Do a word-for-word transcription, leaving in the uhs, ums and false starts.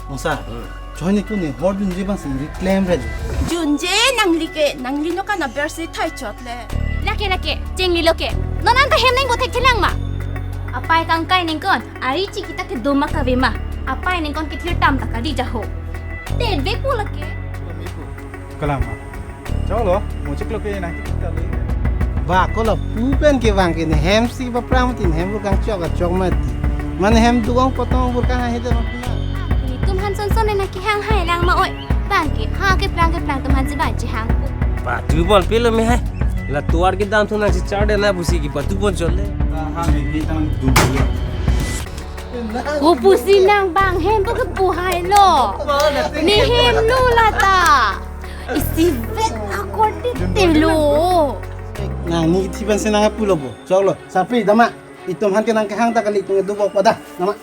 Mungsa, choi ni kuni hor dunji bang sing reclaim red. Junje nangli ke, nangli nokan abersi thai chot le. Lake lake, chinglilo ke. Non anta hem nang bothek thelang ma. Apai kangkai ningkon, ari chikita ke doma kave ma. Apai ningkon kethir tam ta kali jaho. Tedve pu lake. Kalang ma. Choklo, mo choklo ke nang kita le. Ba, ko lapu pen ke bang ke ne hem si ba pram tin hem bur kangchok achok mati. Mane hem dugong potong bur kang ahe de ma pina. Netum han son son ne nang kehang hai lang ma oi. Bang ke ha keplang keplang atum han si bang chehang. Patupon pilo me hai. La tovar kedam thu nang si char de na pusi kepatupon chot le. Ha me ke tang du. Ko pusi nang bang hem pu kepu hai lo. Ne hem lo lata. Isivet akorte telo. Nang ni thiban si nang pulo bo. Choklo. Sarpi dama. Itum han ke nang kehang ta kali tung du bok pada. Dama.